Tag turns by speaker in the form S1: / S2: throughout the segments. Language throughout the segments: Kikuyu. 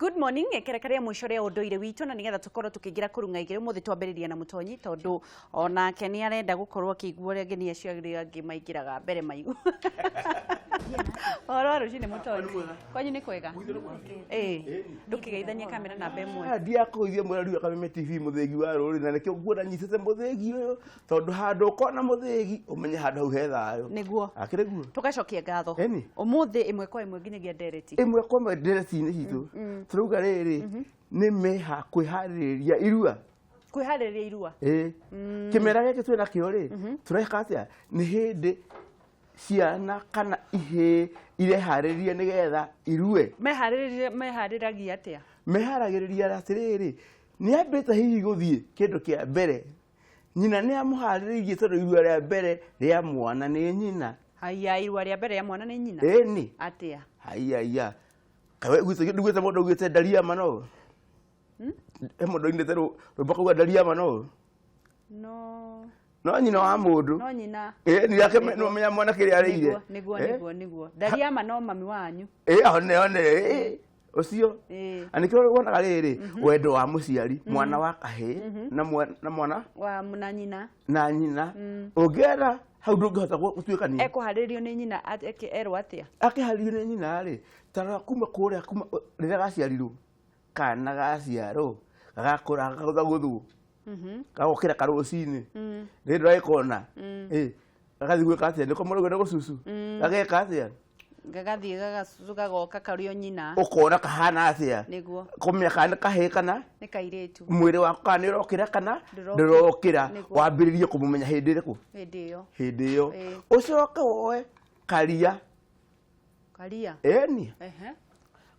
S1: Good morning, ekereka rĩa mũico rĩa ũndũire witũ na nĩgetha tũkorwo tũkĩingĩra kũrung'a igĩrĩ ũmũthĩ twambĩrĩria na mũtonyi tondũ onake nĩ arenda gũkorwo akĩigua ũrĩa ngeni acio arĩa angĩ maingĩraga mbere maigua. Ũhoro wa rũcinĩ mũtonyi. Kwanyu nĩ kwega? Ĩĩ. Ndũkĩgeithanie kamera namba ĩmwe.
S2: Ndiakũgeithia mwĩrori wa Kameme TV mũthĩgi wa rũrĩrĩ na nĩkĩo nguona nyitĩte mũthĩgi ũyũ tondũ handũ ũkona mũthĩgi ũmenye handũ hau he thayũ.
S1: Nĩguo.
S2: Akĩrĩ guo.
S1: Tũgacokia ngatho.
S2: Ĩni.
S1: Ũmũthĩ ĩmwe kwa ĩmwe nginyagia ndereti.
S2: Ĩmwe kwa ĩmwe ndereti-inĩ citũ tũrauga rĩrĩ nĩ meha kwĩharĩrĩria irua.
S1: Kwĩharĩrĩria irua.
S2: Ĩĩ. Kĩmera gĩkĩ twĩ nakĩo rĩ tũreka atĩa? Nĩ hĩndĩ ciana kana ihĩĩ ireharĩrĩria nĩgetha irue.
S1: Meharĩrĩria meharĩragia atĩa?
S2: Meharagĩrĩria atĩrĩrĩ, nĩ ambĩte hihi gũthiĩ kĩndũ kĩa mbere nyina nĩ amũharĩrĩirie tondũ irua rĩa mbere rĩa mwana nĩ nyina.
S1: Haiya, irua rĩa mbere rĩa mwana nĩ nyina?
S2: Ĩni.
S1: Atĩa?
S2: Haiya. Kawe nduguĩte mũndũ augĩte ndaria ma no? He mũndũ oinĩte rwĩmbo akauga ndaria ma no?
S1: No.
S2: No nyina wa mũndũ.
S1: No nyina.
S2: Ĩni nake nĩũmenya mwana kĩrĩa arĩire.
S1: Nĩguo, nĩguo, nĩguo. Ndaria ma no mami wanyu.
S2: Ĩ one one ĩ ũcio. Na nĩkĩo wonaga rĩrĩ wendo wa mũciari mwana wa kahĩĩ na na mwana
S1: Wa na nyina.
S2: Na nyina ũngĩenda hau ndũngĩhota gũtuĩkania.
S1: Ekũharĩrio nĩ nyina erwo atĩa?
S2: Akĩharĩrio nĩ nyina rĩ, tarora kuma kũrĩa kuma rĩrĩa gaciarirwo kana gaciarwo gagakũra gakaguthagũthwo gagokĩra karũcinĩ rĩrĩ ndũragĩkona ĩ gagathiĩ gwĩka atĩa nĩko mũrauga nĩ gũcucu gageka atĩa?
S1: Gagathiĩ gagacucu gagoka karĩ o nyina.
S2: Ũkona kahana atĩa?
S1: Nĩguo.
S2: Kũmenya kana nĩ kahĩĩ kana
S1: nĩ kairĩtu.
S2: Mwĩrĩ waku kana nĩ ũrokĩra kana
S1: ndũrokĩra.
S2: Ndũrokĩra.
S1: Nĩguo.
S2: Wambĩrĩrie kũmũmenya hĩndĩ ĩrĩkũ?
S1: Hĩndĩ ĩyo.
S2: Hĩndĩ ĩyo. Ũcoke woe karia.
S1: Karia.
S2: Ĩni.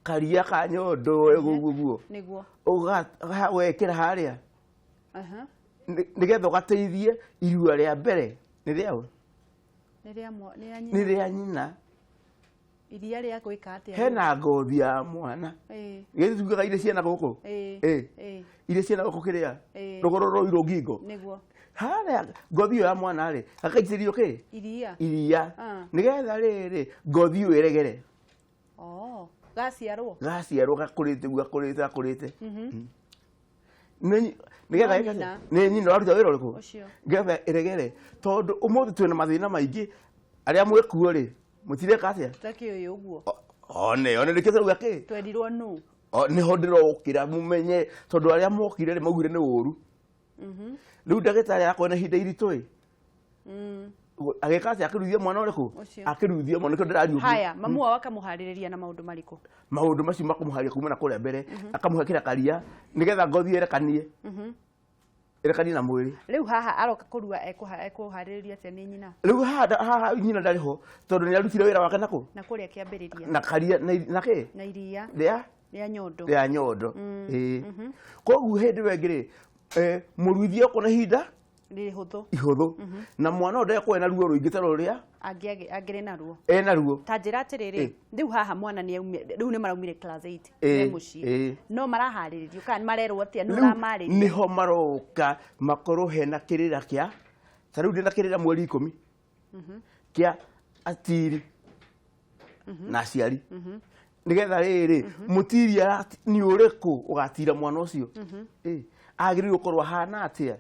S2: Karia ka nyondo ũguo ũguo.
S1: Nĩguo.
S2: Wekĩra harĩa nĩgetha ũgateithie irua rĩa mbere nĩ rĩaũ?
S1: Nĩ rĩa nĩ rĩa nyina.
S2: Nĩ rĩa nyina.
S1: Iria rĩa gwĩka atĩa?
S2: Hena ngothi ya mwana. Gĩthĩ tugaga irĩ ciana gũkũ?
S1: Ĩĩ.
S2: Ĩĩ. Irĩ ciana gũkũ kĩrĩa? Rũgoro rũirũ ngingo.
S1: Nĩguo.
S2: Harĩa ngothi ĩyo ya mwana rĩ, gakaitĩrĩrio kĩ?
S1: Iria.
S2: Iria. Nĩgetha rĩrĩ ngothi ĩyo ĩregere.
S1: Oh, gaciarwo.
S2: Gaciarwo gakũrĩte ũguo gakũrĩte gakũrĩte. Nĩgetha
S1: No nyina.
S2: Nĩ nyina ũraruta wĩra ũrĩkũ?
S1: Ũcio.
S2: Nĩgetha ĩregere tondũ ũmũthĩ twĩna mathĩna maingĩ arĩa mwĩkuo rĩ mũtireka atĩa?
S1: Takĩũĩ ũguo.
S2: One one nĩkĩo tũrauga kĩ?
S1: Twerirwo nũ?
S2: Nĩho ndĩrokĩra mũmenye tondũ arĩa mokire rĩ maugire nĩ ũru. Rĩu ndagĩtarĩ arakorwo na ihinda iritũ ĩ. Agĩka atĩa? Akĩruithia mwana ũrĩkũ?
S1: Ũcio.
S2: Akĩruithia mwana nĩkĩo ndĩraria ũguo.
S1: Haya, mamu wao akamũharĩrĩria na maũndũ marĩkũ?
S2: Maũndũ macio makũmũharĩria kuma na kũrĩa mbere akamũhe kĩrĩa karia nĩgetha ngothi ĩrekanie ĩrekanie na mwĩrĩ.
S1: Rĩu haha aroka kũrua ekũharĩrĩrio atĩa nĩ nyina?
S2: Rĩu haha haha nyina ndarĩ ho tondũ nĩ arutire wĩra wake nakũ?
S1: Na kũrĩa kĩambĩrĩria.
S2: Na karia na kĩ?
S1: Na iria.
S2: Rĩa?
S1: Rĩa nyondo.
S2: Rĩa nyondo. Ĩĩ. Koguo hĩndĩ ĩyo ĩngĩ rĩ mũruithia okorwo na ihinda
S1: Rĩrĩ hũthũ.
S2: Ihũthũ. Na mwana ũyũ ndegũkorwo ena ruo rũingĩ ta rũrĩa
S1: angĩrĩ naruo.
S2: Ena ruo.
S1: Ta njĩra atĩrĩrĩ, rĩu haha mwana nĩ aumire, rĩu nĩ maraumire class 8 me mũciĩ. No maraharĩrĩrio kana nĩ marerwo atĩa, nĩ
S2: Rĩu
S1: ũramarĩria?
S2: nĩho maroka makorwo hena kĩrĩra kĩa ta rĩu ndĩna kĩrĩra mweri 10 kĩa atiri na aciari nĩgetha rĩrĩ mũtiri nĩ ũrĩkũ ũgatira mwana ũcio. Agĩrĩirwo gũkorwo ahana atĩa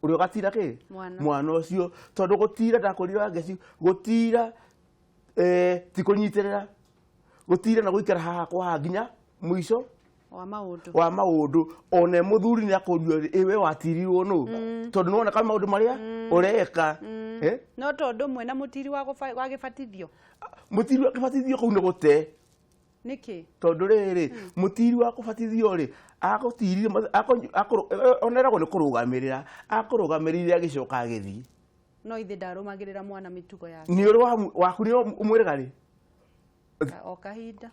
S2: ũrĩa ũgatira kĩ?
S1: Mwana.
S2: Mwana ũcio tondũ gũtira ndakwĩrire Wangeci gũtira ti kũnyitĩrĩra gũtira na gũikara haha kwa haha nginya mũico
S1: wa maũndũ.
S2: Wa maũndũ one mũthuri nĩ akũrio ĩ we watirirwo nũ tondũ nĩwona ka maũndũ marĩa ũreka.
S1: No tondũ ũmwe na mũtiri wa wa gĩbatithio.
S2: Mũtiri wa kĩbatithio kũu nĩ gũte.
S1: Nĩkĩ?
S2: Tondũ rĩrĩ mũtiri wa kũbatithio rĩ agũtirire oneragwo nĩ kũrũgamĩrĩra akũrũgamĩrĩire agĩcoka agĩthiĩ.
S1: No ithe ndarũmagĩrĩra mwana mĩtugo yake.
S2: Nĩ ũrĩ waku nĩ ũmwĩraga rĩ?
S1: O kahinda.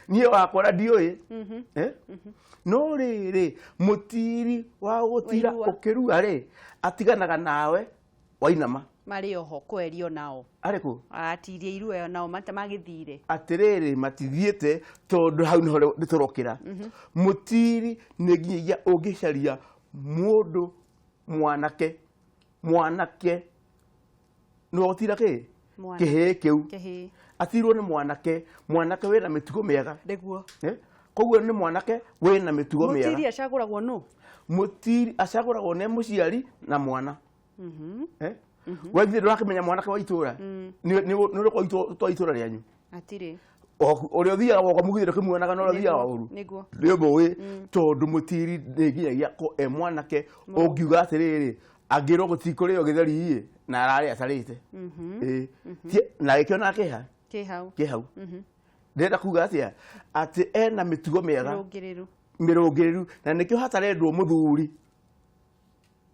S2: Niĩ wakwa na ndiũĩ. No rĩrĩ mũtiri wa gũtira
S1: Wairua.
S2: ũkĩrua rĩ atiganaga nawe wainama.
S1: Marĩ oho kwerio nao.
S2: Arĩ kũ?
S1: Atirie irua ĩyo nao magĩthire.
S2: Atĩrĩrĩ matithiĩte tondũ hau nĩho nĩ tũrokĩra. Mũtiri nĩ nginyagia ũngĩcaria mũndũ mwanake mwanake nĩwe ũgũtira kĩ?
S1: Mwana.
S2: Kĩhĩĩ kĩu.
S1: Kĩhĩĩ.
S2: Atirwo nĩ mwanake mwanake wĩna mĩtugo mĩega.
S1: Nĩguo.
S2: Koguo nĩ mwanake wĩna mĩtugo mĩega.
S1: Mũtiri acagũragwo nũ?
S2: Mũtiri acagũragwo nĩ mũciari na mwana. Eh? We githĩ ndũrakĩmenya mwanake wa itũra nĩ ũrĩkũ twa itũra rĩanyu?
S1: Atirĩ.
S2: Ũrĩa ũthiaga woka mũgithĩ ndũkĩmuonaga na ũrĩa ũthiaga ũru.
S1: Nĩguo.
S2: Nĩ mũĩ tondũ mũtiri nĩ nginyagia ko e mwanake ũngiuga atĩrĩrĩ, angĩrwo gũtikũrĩo gĩtheri ĩ na ararĩa atarĩte. Ĩ. Na gĩkĩona kĩha?
S1: Kĩ hau.
S2: Kĩ hau. Ndĩrenda kuga atĩa? Atĩ ena mĩtugo mĩega.
S1: Mĩrũngĩrĩru.
S2: Mĩrũngĩrĩru. Na nĩkĩo hatarendwo mũthuri.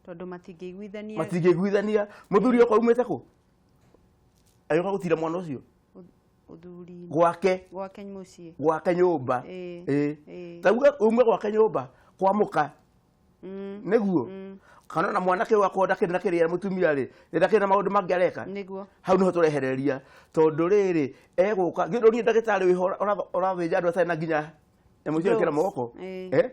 S1: Tondũ matingĩiguithania.
S2: Matingĩiguithania. Mũthuri oka umĩte kũ? Agĩũka gũtira mwana ũcio.
S1: Ũthuri.
S2: Gwake.
S1: Gwake mũciĩ.
S2: Gwake nyũmba.
S1: Ĩĩ.
S2: Ĩĩ. Ta ume gwake nyũmba kwa mũka. Nĩguo. Kana ona mwanake wakwa ndakĩrĩ na kĩrĩa mũtumia rĩ, ndakĩrĩ na maũndũ mangĩ areka.
S1: Nĩguo.
S2: Hau nĩho tũrehereria. Tondũ rĩrĩ, egũka, githĩ ndũrĩ ndagĩtarĩ wĩho ũrathĩnja andũ atarĩ na nginya nyamũ cia gwĩkĩra moko.
S1: Eh?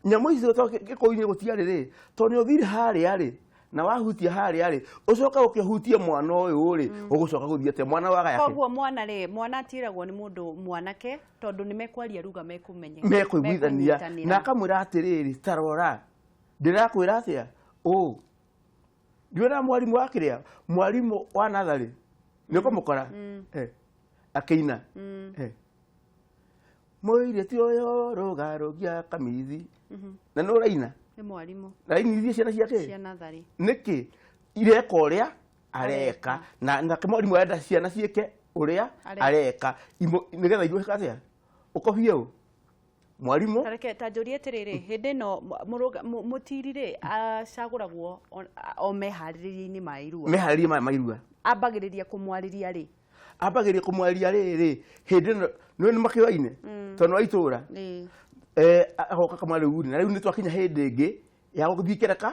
S2: Nyamũ icio to gĩkũyũ-inĩ gũtiarĩ rĩ, tondũ nĩ ũthire harĩa rĩ, na wahutia harĩa rĩ, ũcoke ũkĩhutie mwana ũyũ rĩ, ũgũcoka gũthiĩ atĩa? Mwana wagaya kĩ?
S1: Koguo mwana rĩ, mwana atiragwo nĩ mũndũ mwanake tondũ nĩ mekwaria ruga mekũmenya.
S2: Mekũiguithania. Na akamwĩra atĩrĩrĩ, ta rora, ndĩrakwĩra atĩa? Ũ. Ndiona mwarimũ wa kĩrĩa? Mwarimũ wa natharĩ. Nĩ ũkũmũkora? Akĩina. Mũirĩtu ũyũ rũgarũgia kamithi. Na nĩ ũraina?
S1: Nĩ mwarimũ.
S2: Rainithie ciana ciake?
S1: Cia natharĩ.
S2: Nĩkĩ? Ireka ũrĩa areka. Na nake mwarimũ arenda ciana ciĩke ũrĩa areka. Nĩgetha igue atĩa? Ũkobie ũ? Mwarimũ?
S1: Tareke ta njũrie atĩrĩrĩ, hĩndĩ ĩno mũtiri rĩ, acagũragwo o meharĩrĩria-inĩ ma irua.
S2: Meharĩrĩria ma irua.
S1: Ambagĩrĩria kũmwarĩria rĩ?
S2: Ambagĩrĩria kũmwarĩria rĩrĩ, hĩndĩ ĩno, nĩ nĩ makĩoine, tondũ wa itũra. Agoka akamwĩra rĩu rĩ, na rĩu nĩ twakinya hĩndĩ ĩngĩ ya gũthiĩ kĩreka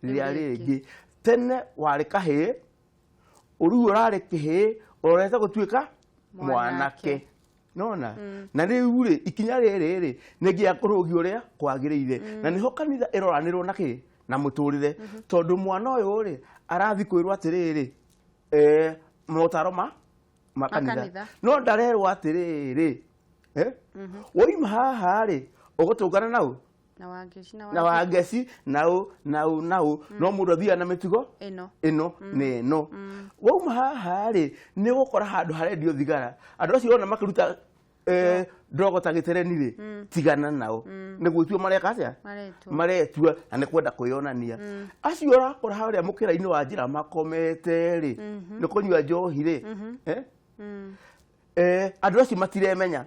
S2: rĩrĩa rĩngĩ. Tene warĩ kahĩĩ, ũrĩu ũrarĩ kĩhĩĩ, ũrorete gũtuĩka mwanake. Nona? Na rĩu rĩ, ikinya rĩrĩ rĩ, nĩ nginya kũrũgio ũrĩa kwagĩrĩire. Na nĩho kanitha ĩroranĩrwo na kĩ? Na mũtũrĩre. Tondũ mwana ũyũ rĩ, arathiĩ kwĩrwo atĩrĩrĩ, motaro ma kanitha. No ndarerwo atĩrĩrĩ, woima haha rĩ, ũgũtũngana na ũ?
S1: Na Wangeci,
S2: na Wangeci, na ũ, na ũ, na ũ. No mũndũ athiaga na mĩtugo
S1: ĩno.
S2: Ĩno na ĩno. Wauma haha rĩ, nĩ ũgũkora handũ harendio thigara. Andũ acio wona makĩruta ndogo ta gĩtereni rĩ, tigana nao. Nĩ gwĩtua mareka atĩa?
S1: Maretua.
S2: Maretua, na nĩ kwenda kwĩyonania. Acio ũrakora harĩa mũkĩra-inĩ wa njĩra makomete rĩ, nĩ kũnyua njohi rĩ. Andũ acio matiremenya.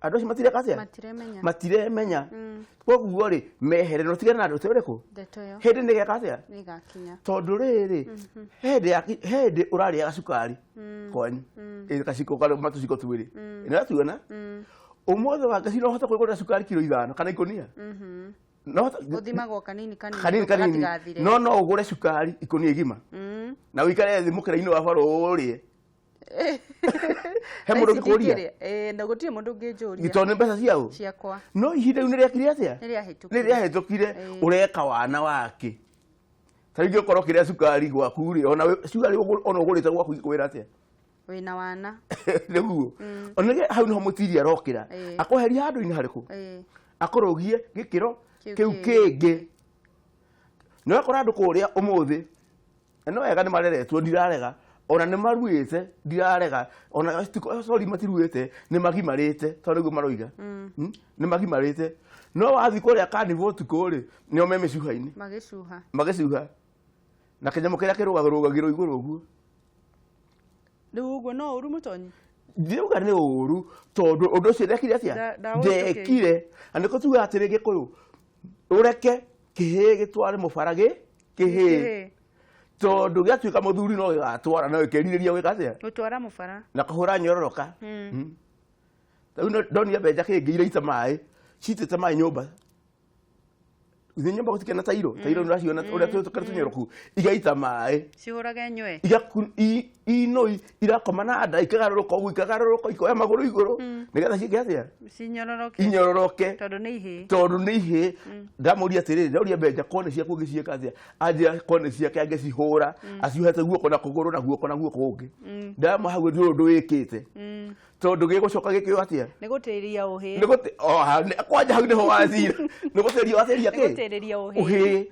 S2: Andũ acio matireka atĩa?
S1: Matiremenya.
S2: Matiremenya. Koguo rĩ, mehere na ũtigane na ndeto ĩrĩkũ?
S1: Ndeto ĩyo.
S2: Hĩndĩ nĩ geka atĩa?
S1: Nĩ ĩgakinya.
S2: Tondũ rĩrĩ, hĩndĩ ũrarĩaga cukari kwanyu. Ĩ, gaciko karĩa matũciko twĩrĩ. Nĩ ũratuona? Ũmũthĩ wa Ngai no ũhote kwĩgũrĩra cukari kiro 5 kana ikũnia? No ũhote-
S1: Ũthimagwo kanini kanini,
S2: Kanini kanini.
S1: gatigathire.
S2: No no ũgũre cukari ikũnia igima. Na ũikare thĩ mũkĩra-inĩ wa bara ũrĩe. He mũndũ ũngĩkũria?
S1: Na gũtirĩ mũndũ ũngĩnjũria.
S2: Tondũ nĩ mbeca ciao?
S1: Ciakwa.
S2: No ihinda rĩu nĩ rĩakire atĩa?
S1: Nĩ rĩahĩtũkire.
S2: Nĩ rĩahĩtũkire. Ũreka wana wake. Ta rĩngĩ ũkorwo ũkĩrĩa cukari gwaku rĩ, ona cukari ona ũgũrĩte gwaku ingĩkwĩra atĩa?
S1: Wĩna wana.
S2: Nĩguo. Ona nĩ hau nĩho mũtiri arokĩra. Akweheria handũ-inĩ harĩkũ? Akũrũgie gĩkĩro
S1: Kĩu
S2: kĩu
S1: kĩngĩ.
S2: kĩngĩ. Nĩ ũrakora andũ kũrĩa ũmũthĩ, na no wega nĩ mareretwo, ndirarega. Ona nĩ maruĩte, ndirarega. Ona sorry, matiruĩte, nĩ magimarĩte, tondũ nĩguo maroiga. Nĩ magimarĩte. No wathiĩ kũrĩa carnival ũtukũ rĩ, nĩo me mĩcuha-inĩ.
S1: Magĩcuha.
S2: Magĩcuha. Na kĩnyamũ kĩrĩa kĩrũgarũgagĩrwo igũrũ ũguo.
S1: Rĩu ũguo no ũru mũtonyi?
S2: Ndĩrauga nĩ ũru, tondũ ũndũ ũcio ndekire atĩa?
S1: Ndawĩtũkĩire.
S2: Ndekire. Na nĩkĩo tugaga atĩrĩ Gĩkũyũ, ũreke kĩhĩĩ gĩtware mũbara kĩhĩĩ.
S1: Kĩhĩĩ.
S2: Tondũ gĩatuĩka mũthuri no gĩgatwara, no gĩkerirĩria gwĩka atĩa?
S1: Gũtwara mũbara.
S2: Na kũhũra nyororoka. Rĩu ndonire mbeca kĩngĩ iraita maĩ, citĩte maĩ nyũmba. Ithe nyũmba gũtikĩrĩ na tairo, tairo nĩũraciona ũrĩa tũnyoroku, igaita maĩ.
S1: Cihũrage nywe.
S2: Inoi irakoma na nda, ikagarũrũka ũguo, ikagarũrũka, ikoya magũrũ igũrũ, nĩgetha ciĩke atĩa?
S1: Cinyororoke.
S2: Inyororoke.
S1: Tondũ nĩ ihĩĩ.
S2: Tondũ nĩ ihĩĩ. Ndamũria atĩrĩrĩ, ndauria mbeca kone ciaku ũngĩciĩka atĩa? Anjĩra kone ciake angĩcihũra, aciohete guoko na kũgũrũ na guoko na guoko kũngĩ. Ndamũha hau nĩ ũndũ wĩkĩte. Tondũ gĩgũcoka gĩkĩo atĩa?
S1: Nĩ gũtĩrĩria ũhĩ.
S2: Nĩ gũtĩ o ha kwanja hau nĩho wacira. Nĩ gũtĩrĩria watĩrĩria
S1: Nĩ
S2: kĩ?
S1: gũtĩrĩria ũhĩ.
S2: Ũhĩ.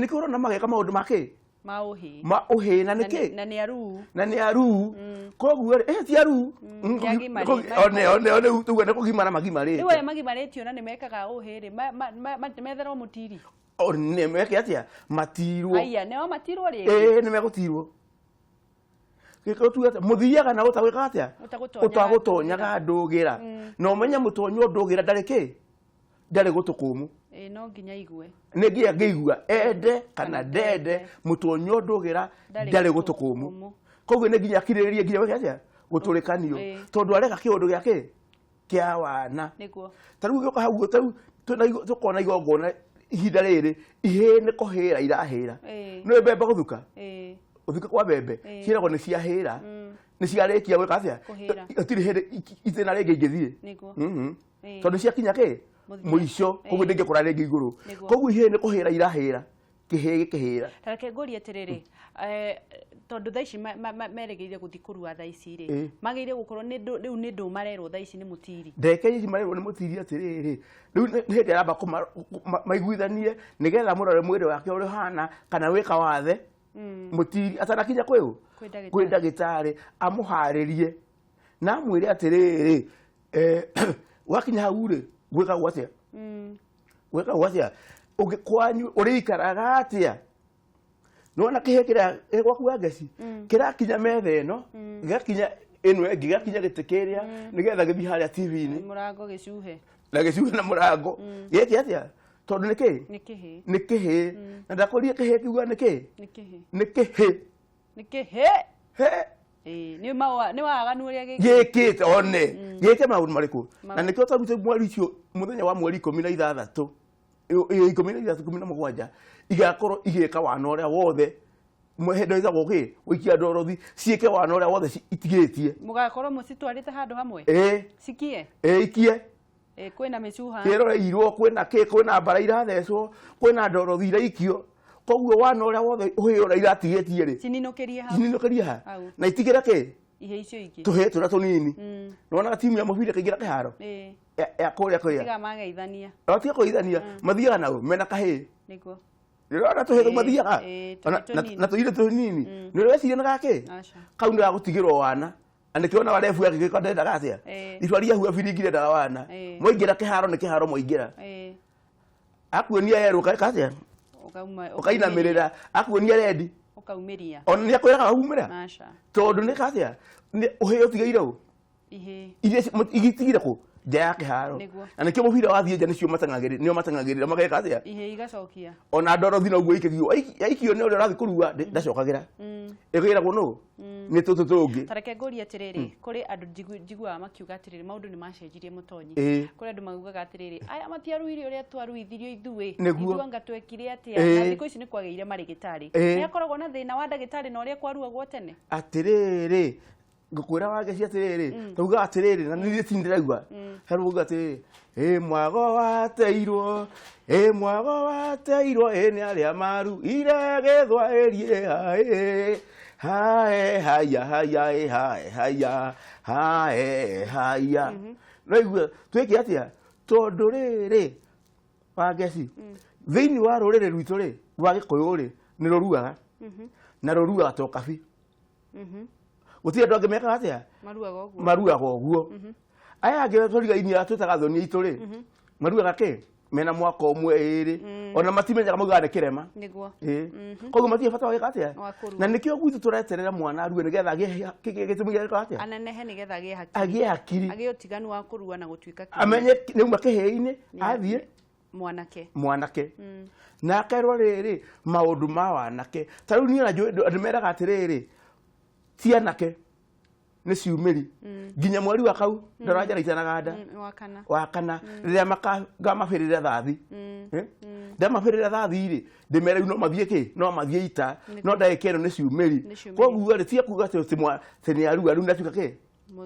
S2: Nĩkĩo ũrona mageka maũndũ ma kĩ?
S1: Ma ũhĩ.
S2: Ma ũhĩ na
S1: Na
S2: nĩkĩ?
S1: na nĩ aruu.
S2: Na nĩ aruu. Koguo rĩ, ti aruu.
S1: Nĩ agimarĩ-
S2: One one one tuga nĩ kũgimara magimarĩte.
S1: Rĩu aya magimarĩtio na nĩ mekaga ũhĩ rĩ, metherwo mũtiri.
S2: One meke atĩa? Matirwo.
S1: Aya, nĩo matirwo rĩngĩ.
S2: Ĩĩ nĩ megũtirwo. Gĩkĩro tuge atĩa? Mũthiaga na ũtagwĩka atĩa?
S1: Ũtagũtonyaga
S2: Ũtagũtonyaga ndũgĩra. Na ũmenye mũtonyo ndũgĩra ndarĩ kĩ? Ndarĩ gũtũ kũmũ.
S1: Ĩĩ, no nginya igue.
S2: Nĩ nginya ngĩigua ende kana ndende mũtonyo ndũgĩra ndarĩ gũtũ kũmũ. Koguo nĩ nginya akirĩrĩrie nginya gwĩka atĩa? Gũtũrĩkanio. Tondũ areka kĩũndũ gĩa kĩ? Kĩa wana.
S1: Nĩguo.
S2: Ta rĩu gĩũka hau ta rĩu tũkona igongona ihinda rĩrĩ ihĩĩ nĩ kũhĩra irahĩra. Nĩ mbembe gũthuka. Gũthuka kwa mbembe ciĩragwo nĩ ciahĩra. Nĩ ciarĩkia gwĩka atĩa?
S1: Kũhĩra.
S2: Gũtirĩ hĩndĩ itĩna rĩngĩ ingĩthiĩ.
S1: Nĩguo.
S2: Tondũ ciakinya kĩ?
S1: Mũthia.
S2: Mũico. Koguo ndĩngĩkũra rĩngĩ igũrũ.
S1: Nĩguo.
S2: Koguo ihĩĩ nĩ kũhĩra irahĩra. Kĩhĩĩ gĩkĩhĩra.
S1: Ta reke ngũrie atĩrĩrĩ, tondũ thaa ici merĩgĩrĩire gũthiĩ kũrua thaa ici rĩ, magĩrĩire gũkorwo rĩu nĩ ndũ marerwo thaa ici nĩ mũtiri.
S2: Ndeke ici marerwo nĩ mũtiri atĩrĩrĩ, rĩu nĩ hĩndĩ aramba maiguithanie nĩgetha mũrore mwĩrĩ wake ũrĩa ũhana kana wĩka wathe mũtiri atanakinya kwĩ ũ?
S1: Kwĩ ndagĩtarĩ.
S2: Kwĩ ndagĩtarĩ amũharĩrie na amwĩre atĩrĩrĩ, wakinya hau rĩ gwĩkagwo atĩa? Gwĩkagwo atĩa? Ũngĩ kwanyu ũrĩikaraga atĩa? Nĩwona kĩhĩ kĩrĩa gĩ gwaku wa ngeci kĩrakinya metha ĩno gĩgakinya ĩno ĩngĩ gĩgakinya gĩtĩ kĩrĩa nĩgetha gĩthiĩ harĩa TV-inĩ.
S1: Mũrango gĩcuhe.
S2: Na gĩcuhe na mũrango. Gĩke atĩa? Tondũ nĩ kĩ?
S1: Nĩ kĩhĩ.
S2: Nĩ kĩhĩ. Na ndakũria kĩhĩ kiuga nĩ kĩ?
S1: Nĩ kĩhĩ.
S2: Nĩ kĩhĩ.
S1: Nĩ kĩhĩ.
S2: He.
S1: Ĩĩ, nĩ waganu ũrĩa gĩkĩte.
S2: Gĩkĩte one. Gĩke maũndũ marĩkũ? Na nĩkĩo twarutire mweri ũcio mũthenya wa mweri 16, 16, 17 igakorwo igĩka wana ũrĩa wothe hĩndĩ ĩtagwo kĩ? Gũikia ndorothi ciĩke wana ũrĩa wothe itigĩtie.
S1: Mũgakorwo mũcitwarĩte handũ hamwe?
S2: Ĩĩ.
S1: Cikie?
S2: Ĩĩ, ikie.
S1: Ĩĩ, kwĩna mĩcuha.
S2: Kĩroreirwo, kwĩna kĩ, kwĩna mbara irathecwo, kwĩna ndorothi iraikio. Koguo wana ũrĩa wothe ũhĩ ũrĩa iratigĩtie rĩ,
S1: Cininũkĩrie hau.
S2: Cininũkĩrie ha.
S1: Hau.
S2: Na itigĩre kĩ?
S1: Ihĩ icio ingĩ.
S2: Tũhĩ tũrĩa tũnini. Nĩwonaga timu ya mũbira ĩkĩingĩra kĩharo?
S1: Ĩĩ.
S2: Ya kũrĩa kũrĩa.
S1: Tiga mageithania.
S2: O tiga kũgeithania, mathiaga nao mena kahĩ.
S1: Nĩguo.
S2: Nĩũrona tũhĩ tũu mathiaga?
S1: Tũhĩ tũnini.
S2: Na tũirĩtu tũnini. Nĩ ũreciria nĩ gakĩ?
S1: Aca.
S2: Kau nĩ gagũtigĩrwo wana. Na nĩkĩo ona rebu agĩgĩka ndendaga atĩa? Itua rĩa huha biringi ndendaga wana. Mwaingĩra kĩharo nĩ kĩharo mwaingĩra. Akuonia yerũ ũkaĩka atĩa? Ũkainamĩrĩra. Akuonia rendi.
S1: Ũkaumĩria.
S2: Ona nĩ akwĩraga waumĩra?
S1: Aca.
S2: Tondũ nĩ atĩa? Nĩ ũhĩ ũtigaire ũ?
S1: Ihĩ.
S2: Iria itigire kũ? Nja ya kĩharo.
S1: Nĩguo.
S2: Na nĩkĩo mũbira wathiĩ nja nĩcio mateng'agĩrĩra, nĩo mateng'agĩrĩra mageka atĩa?
S1: Ihĩ igacokia.
S2: Ona ndorothi noguo ikĩgio. Aikio nĩ ũrĩa ũrathiĩ kũrua ndacokagĩra. Ĩgĩragwo nũ? Nĩ tũtũ tũngĩ.
S1: Ta reke ngũrie atĩrĩrĩ, kũrĩ andũ njiguaga makiuga atĩrĩrĩ, maũndũ nĩ macenjirie mũtonyi. Kũrĩ andũ maugaga atĩrĩrĩ, aya matiaruire ũrĩa twaruithirio ithuĩ.
S2: Nĩguo.
S1: Ithuĩ anga twekire atĩa? Na thikũ ici nĩ kwagĩire marĩgĩtarĩ. Nĩ akoragwo na thĩna wa ndagĩtarĩ na ũrĩa kwaruagwo tene?
S2: Atĩrĩrĩ, ngũkwĩra wangeci atĩrĩrĩ, tauga atĩrĩrĩ, na niĩ ti ndĩraigua. He rũgũ atĩrĩrĩ, ĩ mwago wateirwo, ĩ mwago wateirwo, ĩ nĩ arĩa maruire gĩthwaĩri, hae, hae, haya, haya, ĩ hae, haya, hae, haya. Ũraigua, twĩke atĩa? Tondũ rĩrĩ, wangeci, thĩinĩ wa rũrĩrĩ rwitũ rĩ, rwa Gĩkũyũ rĩ, nĩ rũruaga. Na rũruaga to kabi. Gũtirĩ andũ angĩ mekaga atĩa?
S1: Maruaga ũguo.
S2: Maruaga ũguo. Aya angĩ tũrigainie twĩtaga thoni aitũ rĩ, maruaga kĩ? Mena mwaka ũmwe ĩrĩ. Ona matimenyaga maugaga nĩ kĩrema.
S1: Nĩguo.
S2: Ĩĩ. Koguo matirĩ bata wa gwĩka atĩa?
S1: Wa kũrua.
S2: Na nĩkĩo gwitũ tũreterera mwana arue nĩgetha agĩe gĩtũmi gĩa gwĩka atĩa?
S1: Anenehe nĩgetha agĩe hakiri.
S2: Agĩe hakiri.
S1: Agĩe ũtiganu wa kũrua na gũtuĩka kĩrema.
S2: Amenye nĩauma kĩhĩĩ-inĩ, athiĩ
S1: Mwanake.
S2: Mwanake. Na akerwo rĩrĩ, maũndũ ma wanake. Ta rĩu niĩ ona njũĩ andũ meraga atĩrĩrĩ, ti anake nĩ ciumĩri. Nginya mweri wa kau, ndora njara itanaganda.
S1: Wa kana.
S2: Wa kana, rĩrĩa ngamabĩrĩra thathi. Ndamabĩrĩra thathi rĩ, ndĩmere rĩu no mathiĩ kĩ? No mathiĩ ita. No ndagĩka ĩno nĩ ciumĩri.
S1: Nĩ ciumĩri.
S2: Koguo rĩ, tiga kuga atĩ atĩ nĩ arua, rĩu nĩatuĩka kĩ?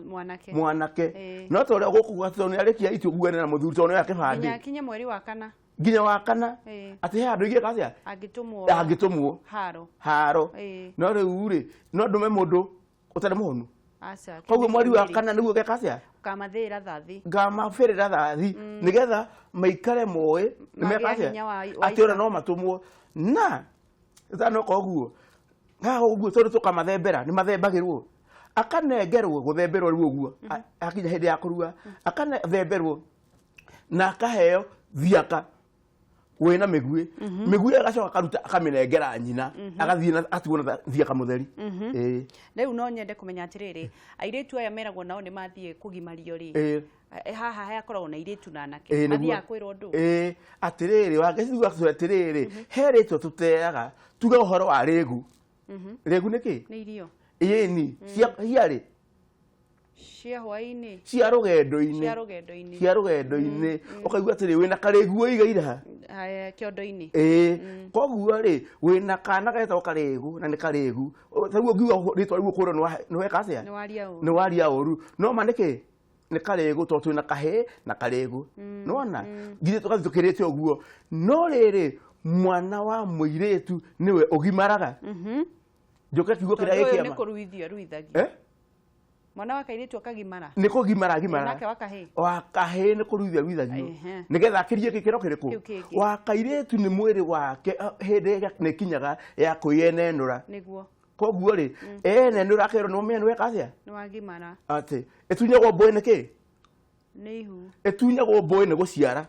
S1: Mwanake.
S2: Mwanake. No ta ũrĩa gũkũ atĩ tondũ nĩarĩkia itua kuugana na mũthuri tondũ nĩoya kĩbandĩ.
S1: Nginya akinye mweri wa kana.
S2: Nginya wa kana. Atĩ he handũ ingĩka atĩa?
S1: Angĩtũmwo.
S2: Angĩtũmwo.
S1: Haro.
S2: Haro. No rĩu rĩ, no ndũme mũndũ ũtarĩ mũhonu.
S1: Aca.
S2: Koguo mweri wa kana nĩguo geka atĩa?
S1: Kamathĩra thathi.
S2: Ngamabĩrĩra thathi nĩgetha maikare moĩ
S1: Magĩe
S2: nĩmeka atĩa
S1: hinya wa
S2: atĩ ona no matũmwo na ĩtanoka ũguo haha ũguo tondũ tũkamathembera nĩ mathembagĩrwo akanengerwo gũthemberwo rĩu ũguo akinya hĩndĩ ya kũrua akathemberwo na akaheo thiaka wĩna mĩguĩ mĩguĩ ĩyo agacoka akaruta akamĩnengera nyina agathiĩ na atigwo na thiaka mũtheri. Ĩĩ.
S1: Rĩu no nyende kũmenya atĩrĩrĩ, airĩtu aya meragwo nao nĩ mathiĩ kũgimario rĩ,
S2: Ĩĩ.
S1: Haha hakoragwo na airĩtu na anake,
S2: Ĩĩ, nĩguo.
S1: mathiaga kwĩrwo ũndũ?
S2: Ĩĩ, atĩrĩrĩ wangeciuga atĩrĩrĩ he rĩtwa tũteaga tuge ũhoro wa rĩgu. Rĩgu nĩ kĩ?
S1: Nĩ irio
S2: Ĩni cia hiarĩ
S1: cia hwaĩ-inĩ.
S2: Cia rũgendo-inĩ.
S1: Cia rũgendo-inĩ.
S2: Cia rũgendo-inĩ ũkaigua atĩrĩ wĩna karĩgu ũigaire ha.
S1: Haya, kĩondo-inĩ.
S2: Ĩĩ, koguo rĩ wĩna kana getagwo karĩgu na nĩ karĩgu. Tarĩu ũngiuga rĩtwa rĩu ũkwĩrwo nĩ weka atĩa?
S1: Nĩ waria ũru.
S2: Nĩ waria ũru no ma nĩkĩ nĩ karĩgu tondũ twĩna kahĩĩ na karĩgu nĩwona githĩ tũgathiĩ tũkĩrĩte ũguo no rĩrĩ mwana wa mũirĩtu nĩwe ũgimaraga njoke kiugo kĩrĩa
S1: Tondũ ũyũ nĩ
S2: gĩkĩama.
S1: kũruithio aruithagio.
S2: Eh?
S1: Mwana wa kairĩtu akagimara.
S2: Nĩ kũgimara agimara.
S1: Nake wa kahĩĩ?
S2: Wa kahĩĩ nĩ kũruithio aruithagio nĩgetha akĩrie gĩkĩro kĩrĩkũ?
S1: Kĩu kĩngĩ.
S2: Wa kairĩtu nĩ mwĩrĩ wake hĩndĩ ĩrĩa nĩ kinyaga ya kwĩyenenũra.
S1: Nĩguo.
S2: Koguo rĩ enenũra akerwo nĩ ũmenye nĩ weka atĩa.
S1: Nĩ wagimara.
S2: Atĩ ĩtunyagwo mbũĩ nĩ kĩ?
S1: Nĩ ihu.
S2: Ĩtunyagwo mbũĩ nĩ gũciara.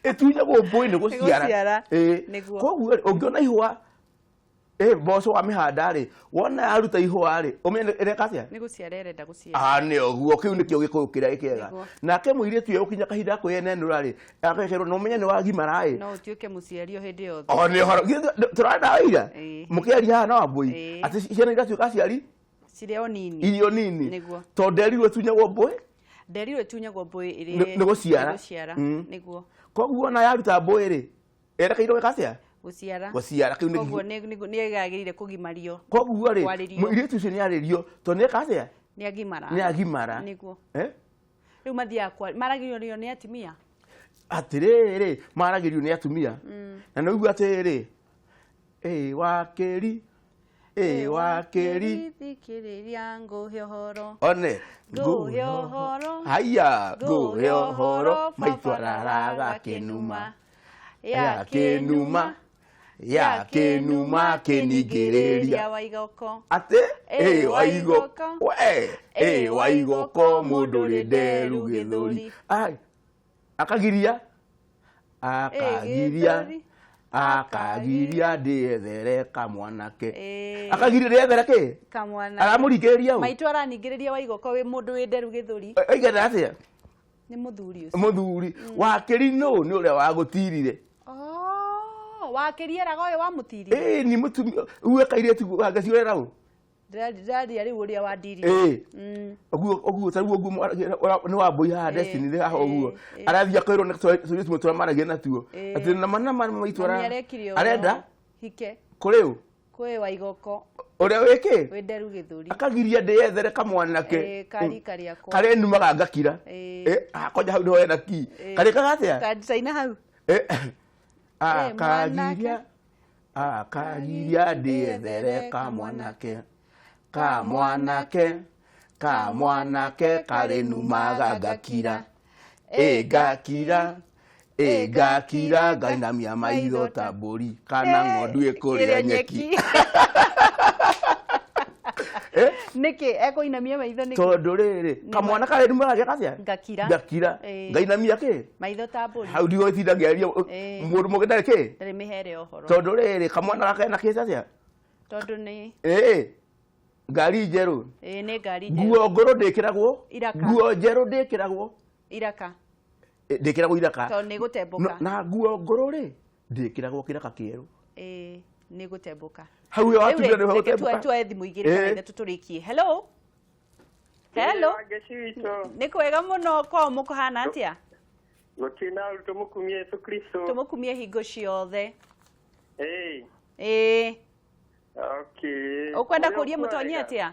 S2: Ĩtunyagwo mbũĩ nĩ gũciara.
S1: Gũciara.
S2: Ĩĩ.
S1: Nĩguo.
S2: Koguo rĩ ũngĩona ihũa mboco wamĩhanda rĩ wona yaruta ihũa rĩ ũmenye ĩreka atĩa?
S1: Nĩ gũciara ĩrenda gũciara.
S2: Ah, nĩ ũguo kĩu nĩkĩo gĩkũyũ kĩrĩa gĩkĩega.
S1: Nĩguo.
S2: Nake mũirĩtu ũyũ ũkinya kahinda kwĩyenenũra rĩ akekerwo na ũmenye nĩ wagimara ĩ.
S1: No ũtuĩke mũciari o hĩndĩ yothe.
S2: O nĩ ũhoro tũrarĩ ira
S1: Ĩĩ.
S2: mũkĩaria haha na wambũi
S1: Ĩĩ.
S2: atĩ ciana iratuĩka aciari
S1: Cirĩ o nini.
S2: irio nini.
S1: Nĩguo.
S2: Tondũ nderirwo ĩtunyagwo mbũĩ
S1: Nderirwo ĩtunyagwo mbũĩ ĩrĩ
S2: Nĩ gũciara.
S1: Nĩ gũciara. Nĩguo.
S2: Koguo ona yaruta mbũĩ rĩ erekeirwo gwĩka atĩa?
S1: Gũciara.
S2: Gũciara kĩu nĩ
S1: Koguo nĩ yagĩrĩire kũgimario.
S2: Koguo rĩ
S1: Kwarĩrio.
S2: mũirĩtu ũcio nĩ arĩrio tondũ nĩ eka atĩa?
S1: Nĩ agimara.
S2: Nĩ agimara.
S1: Nĩguo.
S2: Eh?
S1: Rĩu mathiaga kwa maragĩrio nĩ atumia.
S2: Atĩrĩrĩ maragĩrio nĩ atumia na nĩ ũigua atĩrĩrĩ ĩ wakĩri ĩ wakĩri.
S1: Thikĩrĩria ngũhe ũhoro.
S2: One.
S1: Ngũhe ũhoro.
S2: Haya ngũhe ũhoro maitũ araraga kĩnuma ya kĩnuma ya kĩnuma kĩningĩrĩria.
S1: Waigoko.
S2: Atĩ
S1: Ĩ
S2: ĩ waigoko
S1: Waigoko.
S2: we ĩ
S1: Ĩ
S2: waigoko
S1: Waigoko,
S2: mũndũ
S1: mũndũ
S2: rĩ
S1: rĩ
S2: nderu
S1: nderu
S2: gĩthũri.
S1: gĩthũri.
S2: Ai, akagiria akagiria
S1: gĩthũri.
S2: Akagiria ndĩethere kamwanake.
S1: Ĩ.
S2: Akagiria ndĩethere kĩ?
S1: Kamwana.
S2: Aramũringĩrĩria ũ?
S1: Maitũ araningĩrĩria Waigoko wĩ mũndũ wĩ nderu gĩthũri.
S2: Aigana atĩa?
S1: Nĩ mũthuri ũcio.
S2: Mũthuri wakĩri nũ nĩ ũrĩa wagũtirire.
S1: Oh, wakĩri eraga ũyũ wamũtirire.
S2: Ĩ ni mũtumia uwe kairĩtu wangeciorera ũ?
S1: Ndĩraria rĩu ũrĩa wandirire.
S2: Ĩ ũguo ũguo tarĩu ũguo nĩ wambũi haha Destiny rĩ haha ũguo arathiĩ akerwo nĩ tũirĩtu tumwe tũrĩa maragia natuo atĩ nama nama maitũ
S1: Mami arekire ũguo.
S2: arenda
S1: Hike
S2: kũrĩ ũ?
S1: Kwĩ Waigoko
S2: ũrĩa wĩkĩ
S1: wĩ nderu gĩthũri.
S2: Akagiria ndĩyethere kamwanake.
S1: Ĩ, karika rĩakwa.
S2: Karenumaga ngakira.
S1: Ĩ.
S2: Ĩ, ah, kwanja hau nĩho hena ki karĩkaga atĩa?
S1: Kandicaina hau.
S2: Ĩ,
S1: mwanake.
S2: akagiria akagiria ndĩethere kamwanake kamwanake kamwanake karĩnumaga ngakira ĩ ngakira ĩ ngakira ngainamia maitho ta mbũri kana ng'ondu ĩkũrĩa nyeki. Eh?
S1: Nĩkĩ ekũinamia maitho nĩkĩ?
S2: Tondũ rĩrĩ kamwana karĩnumaga geka atĩa?
S1: Ngakira.
S2: Ngakira.
S1: Ĩ.
S2: Ngainamia kĩ?
S1: Maitho ta mbũri.
S2: Hau ndigũtinda ngĩaria
S1: Ĩ.
S2: mũndũ mũngĩ ndarĩ kĩ.
S1: Ndarĩ mĩhere ũhoro.
S2: Tondũ rĩrĩ kamwana gaka kena kĩ atĩa?
S1: Tondũ nĩ
S2: Ĩ ngari njerũ.
S1: Ĩ nĩ ngari njerũ.
S2: Nguo ngũrũ ndĩkĩragwo.
S1: Iraka.
S2: Nguo njerũ ndĩkĩragwo.
S1: Iraka.
S2: Ĩ, ndĩkĩragwo iraka.
S1: Tondũ nĩ gũtembũka.
S2: Na nguo ngũrũ rĩ ndĩkĩragwo kĩraka kĩerũ.
S1: Ĩ nĩ gũtembũka.
S2: Hau ĩyo
S1: Rĩu
S2: atumia
S1: rĩ,
S2: nĩho
S1: reke
S2: gũtembũka.
S1: tuoe thimũ igĩrĩ kana
S2: Ĩ.
S1: ithatũ tũrĩkie. Hello. Hello.
S3: Wangeci witũ.
S1: Nĩ kwega mũno kwao mũkũhana atĩa?
S3: Gũtirĩ na ũru tũmũkumie Yesu Kristo.
S1: Tũmũkumie hingo ciothe.
S3: Ĩĩ.
S1: Ĩĩ.
S3: Okay.
S1: Ũkwenda
S3: Ũrĩa
S1: kũria mũtonyi
S3: ũkwarega?
S1: atĩa?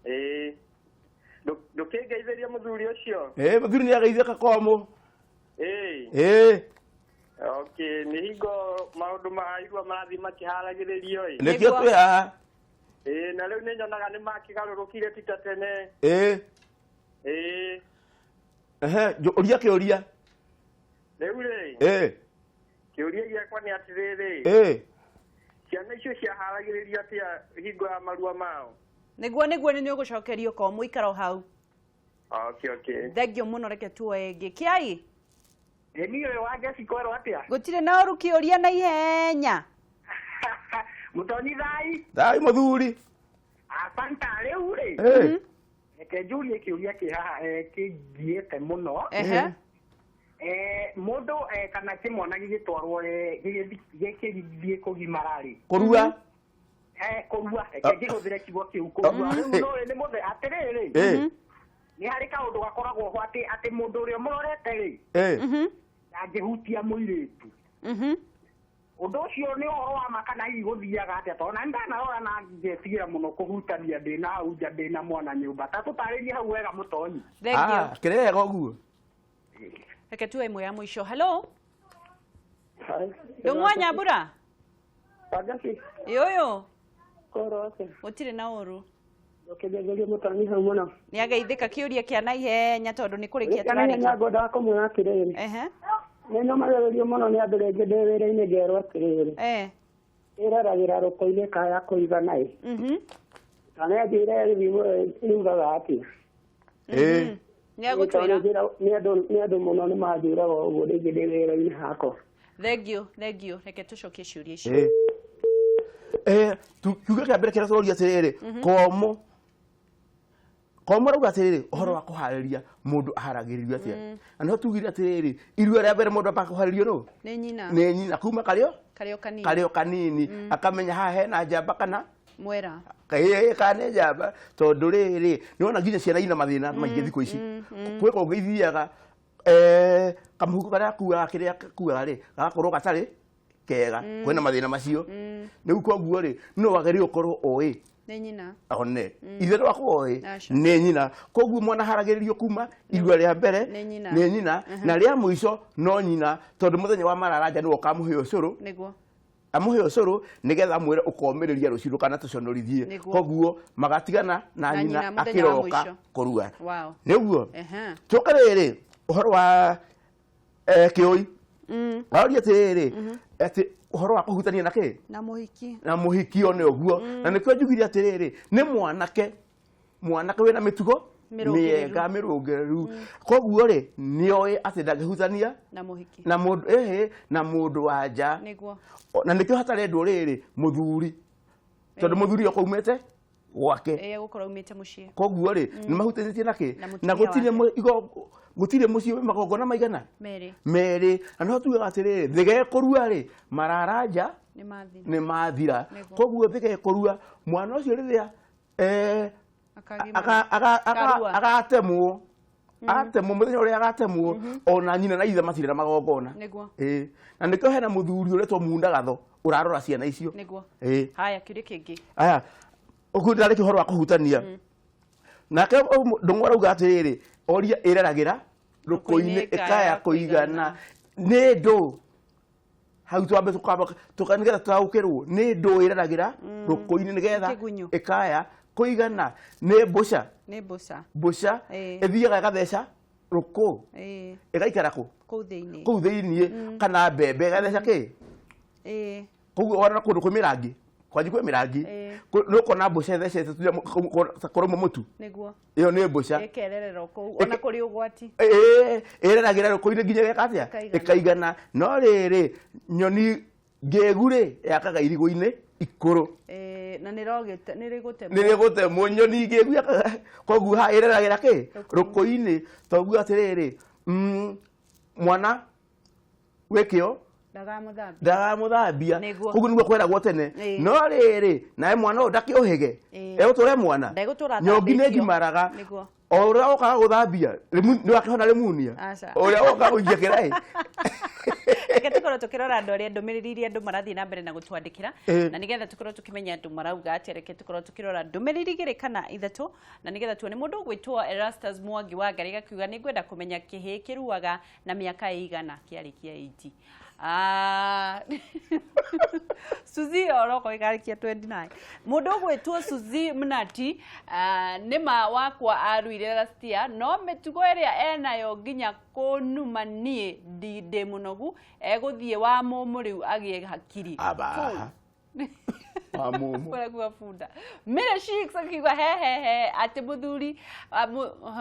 S3: Ĩĩ. Ndũkĩngeithĩria mũthuri ũcio?
S2: Ĩ mũthuri nĩ ageithia kakomũ.
S3: Ĩĩ.
S2: Ĩ.
S3: Okay, nĩ hingo maũndũ ma irua marathiĩ makĩharagĩrĩrio ĩ.
S2: Nĩkĩo
S1: Nĩguo.
S2: twĩ haha.
S3: Ĩĩ, na rĩu nĩ nyonaga nĩ makĩgarũrũkire ti ta tene.
S2: Ĩĩ.
S3: Ĩĩ.
S2: Ehe, ũria kĩũria.
S3: Rĩu rĩ,
S2: Ĩĩ.
S3: kĩũria gĩakwa nĩ atĩrĩrĩ,
S2: Ĩĩ.
S3: ciana icio ciaharagĩrĩrio atĩa hingo ya marua mao?
S1: Nĩguo nĩ ũgũcokerio ko mũikaro hau.
S3: Okay, okay.
S1: Thengio mũno, reke tuoe ĩngĩ. Kĩai.
S3: Ĩni ũyũ wa Ngeci kwerwo atĩa?
S1: Gũtirĩ na ũru, kĩũria na ihenya.
S3: Mũtonyi thai.
S2: Thai mũthuri.
S3: Asanta. Rĩu rĩ,
S2: Ĩĩ.
S3: reke njũrie kĩũria kĩ haha kĩngiĩte mũno.
S1: Ehe.
S3: Mũndũ kana kĩmwana gĩgĩtwarwo gĩkĩthiĩ kũgimara rĩ,
S2: Kũrua.
S3: Kũrua, reke ngĩhũthĩre kiugo kĩu, kũrua. Rĩu no nĩ mũthe atĩrĩrĩ, nĩ harĩ kaũndũ gakoragwo ho atĩ mũndũ ũrĩa ũmũrorete rĩ, ndangĩhutia mũirĩtu. Ũndũ ũcio nĩ ũhoro wa ma kana hihi gũthiaga atĩa? Tondũ na ndanarora na ngetigĩra mũno kũhutania ndĩna hau nja ndĩna mwana nyũmba. Ta tũtarĩrie hau wega, mũtonyi.
S1: Thengio.
S2: Kĩrega ũguo.
S1: Reke tuoe ĩmwe ya mũico. Hello. Ndũng'wa Nyambura.
S4: Wangeci.
S1: Ĩ ũyũ.
S4: Kwerwo atĩa?
S1: Gũtirĩ na ũru.
S4: Ũkĩgetheria mũtonyi hau mũno.
S1: Nĩ ageithĩka. Kĩũria kĩa naihenya tondũ nĩ kũrĩkia
S4: Kana
S1: tũrarĩkia.
S4: ngwendaga kũmwĩra atĩrĩrĩ,
S1: Ehe.
S4: nĩ nyũmagĩrĩrio mũno nĩ andũ rĩngĩ ndĩ wĩra-inĩ ngerwo atĩrĩrĩ, ĩreragĩra rũkũ-inĩ kaya kũigana ĩ. Kana njĩre gĩthimo yugaga atĩa?
S2: Ĩĩ.
S1: Nĩ agũtwĩra.
S4: Nĩ andũ mũno nĩ manjĩraga ũguo rĩngĩ ndĩ wĩra-inĩ hakwa.
S1: Thengio, thengio. Reke tũcokie ciũria icio.
S2: Ĩĩ. Kiugo kĩa mbere kĩrĩa tũroria atĩrĩrĩ, komo komo rauga atĩrĩrĩ, ũhoro wa kũharĩria mũndũ aharagĩrĩrio atĩa? Na nĩho tugire atĩrĩrĩ, irua rĩa mbere mũndũ ambaga kũharĩrio nũ?
S1: Nĩ nyina.
S2: Nĩ nyina, kuma karĩo
S1: Karĩo kanini.
S2: karĩo kanini, akamenya haha hena njamba kana
S1: Mwera.
S2: ĩĩ, kana nĩ njamba, tondũ rĩrĩ nĩwona nginya ciana ina mathĩna maingĩ thikũ ici. Kwĩ kũngĩ ithiaga kamũhuko karĩa gakuaga kĩrĩa gakuaga rĩ gagakorwo gatarĩ kega, kwĩna mathĩna macio. Rĩu koguo rĩ, no wagĩrĩirwo ũkorwo ũĩ
S1: Nĩ nyina.
S2: One ithe no akorwo ũĩ
S1: Aca.
S2: nĩ nyina. Koguo mwana haragĩrĩrio kuma irua rĩa mbere
S1: Nĩ nyina.
S2: nĩ nyina, na rĩa mũico no nyina, tondũ mũthenya wa mararanja nĩwe ũkamũhe ũcũrũ.
S1: Nĩguo.
S2: Amũhe ũcũrũ nĩgetha amwĩre ũkomĩrĩria rũciũ ndũkana tũconorithie.
S1: Nĩguo.
S2: Koguo magatigana na
S1: Na
S2: nyina
S1: nyina mũthenya wa
S2: akĩroka
S1: mũico.
S2: kũrua.
S1: Wow.
S2: Nĩguo.
S1: Ehe.
S2: Tũke rĩrĩ ũhoro wa kĩũi aroria atĩrĩrĩ, atĩ ũhoro wa kũhutania na kĩ?
S1: Na mũhiki.
S2: Na mũhikio. Nĩ ũguo, na nĩkĩo njugire atĩrĩrĩ, nĩ mwanake, mwanake wĩna mĩtugo
S1: Mĩrũngĩrĩru.
S2: mĩega mĩrũngĩrĩru, koguo rĩ nĩoĩ atĩ ndangĩhutania
S1: Na mũhiki.
S2: na mũndũ, ĩhĩ, na mũndũ wa nja.
S1: Nĩguo.
S2: Na nĩkĩo hatarendwo rĩrĩ mũthuri, tondũ mũthuri oka umĩte gwake.
S1: Ĩĩ, gũkorwo aumĩte mũciĩ.
S2: Koguo rĩ nĩ mahutĩtie na kĩ?
S1: Na mũtumia
S2: Na gũtirĩ
S1: wake.
S2: Gũtirĩ mũciĩ wĩ magongona maigana?
S1: Merĩ.
S2: Merĩ. Na no tugaga atĩrĩrĩ, thĩge kũrua rĩ, mararanja
S1: Nĩ mathira.
S2: nĩ mathira.
S1: Nĩguo.
S2: Koguo thĩge kũrua, mwana ũcio rĩrĩa
S1: Akagimara. Akarua.
S2: Agatemwo, atemwo, mũthenya ũrĩa agatemwo, ona nyina na ithe matirĩ na magongona.
S1: Nĩguo.
S2: Ĩĩ, na nĩkĩo hena mũthuri ũretwo Munda Gatho ũrarora ciana icio.
S1: Nĩguo.
S2: Ĩĩ.
S1: Haya, kĩũria kĩngĩ.
S2: Aya ũguo ndarĩkia ũhoro wa kũhutania nake Ndũng'ũ arauga atĩrĩrĩ, oria ĩreragĩra rũkũ-inĩ ĩkaya kũigana nĩ ndũ. Hau twambe tũkamba nĩgetha tũtaũkĩrwo nĩ ndũ ĩreragĩra rũkũ-inĩ nĩgetha
S1: Kĩgunyũ.
S2: ĩkaya kũigana nĩ mbũca.
S1: Nĩ mbũca.
S2: Mbũca.
S1: Ĩĩ.
S2: Ĩthiaga ĩgatheca rũkũ, ĩgaikara kũ?
S1: Kũu thĩinĩ.
S2: Kũu thĩiniĩ, kana mbembe ĩgatheca kĩ? Koguo wona kũndũ kwĩ mĩrangi, kwanji kwĩ mĩrangi, nĩ ũkona mbũca ĩthecete kũrũmwo mũtu.
S1: Nĩguo.
S2: Ĩyo nĩ mbũca.
S1: Ĩkererera kũu ona kũrĩ ũgwati.
S2: Ĩĩ, ĩreragĩra rũkũ-inĩ nginya ĩgeka atĩa?
S1: Ĩkaigana.
S2: Ĩkaigana. No rĩrĩ, nyoni ngĩgu rĩ yakaga irigũ-inĩ ikũrũ.
S1: Ĩĩ, na nĩrogĩte nĩrĩgũtemwo.
S2: Nĩ rĩgũtemwo. Nyoni ngĩgu yakaga, koguo haha ĩreragĩra kĩ? Rũkũ-inĩ. Toguo atĩrĩrĩ, mwana wĩkĩo
S1: Ndagamũthambia.
S2: Ndagamũthambia.
S1: Nĩguo.
S2: Koguo nĩguo kweragwo tene.
S1: Ĩĩ.
S2: No rĩrĩ, nawe mwana ũyũ ndakĩũhĩge,
S1: Ĩĩ.
S2: egũtũre mwana
S1: Ndegũtũra
S2: nyongi nĩ
S1: athambĩtio.
S2: ngimaraga.
S1: Nĩguo.
S2: O ũrĩa wokaga gũthambia nĩ wakĩhona rĩmunia.
S1: Aca.
S2: Ũrĩa wokaga gũikia kĩraĩ.
S1: Reke tũkorwo tũkĩrora andũ arĩa ndũmĩrĩri iria andũ marathiĩ na mbere na gũtwandĩkĩra,
S2: Ĩĩ.
S1: na nĩgetha tũkorwo tũkĩmenya andũ marauga atĩa. Reke tũkorwo tũkĩrora ndũmĩrĩri igĩrĩ kana ithatũ na nĩgetha tuone. Mũndũ ũgwĩtwo Erastus Mwangi wa Ngarĩ gakiuga, nĩ ngwenda kũmenya kĩhĩ kĩruaga na mĩaka ĩigana kĩarĩkia 80. Ah. Suzi oroko ikarĩkia 29. Mũndũ ũgwĩtwo Suzi Mnati, ah, nĩma wakwa aruire last year, no mĩtugo ĩrĩa enayo nginya kũnuma niĩ ndĩ mũnogu, egũthiĩ wa mũmũ rĩu agĩe hakiri.
S2: Aba. Wa mũmũ.
S1: Kũragua bunda. Mary Shicks akiuga he he he atĩ mũthuri, ah,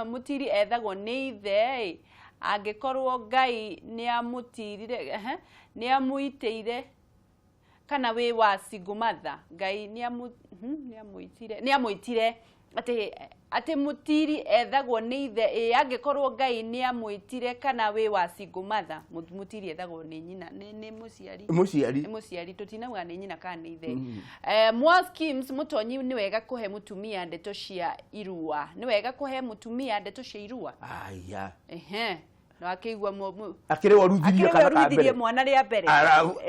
S1: mũtiri ethagwo nĩ ithe ĩ, angĩkorwo Ngai nĩamũtirire, ehe, nĩamũitĩire kana wĩ wa single mother, Ngai nĩamũitire, nĩamũitire atĩ, atĩ mũtiri ethagwo nĩ ithe ĩ, angĩkorwo Ngai nĩamũitire kana wĩ wa single mother, mũtiri ethagwo nĩ nyina, nĩ mũciari.
S2: Mũciari.
S1: Nĩ mũciari, tũtinauga nĩ nyina kana nĩ ithe. Mwa schemes, mũtonyi nĩ wega kũhe mũtumia ndeto cia irua. Nĩ wega kũhe mũtumia ndeto cia irua.
S2: Aya.
S1: Ehe. Na akĩigua
S2: Akĩrĩ waruthirie
S1: akĩrĩ
S2: kana ka
S1: waruthirie
S2: mbere.
S1: mwana rĩa mbere.
S2: Arabu.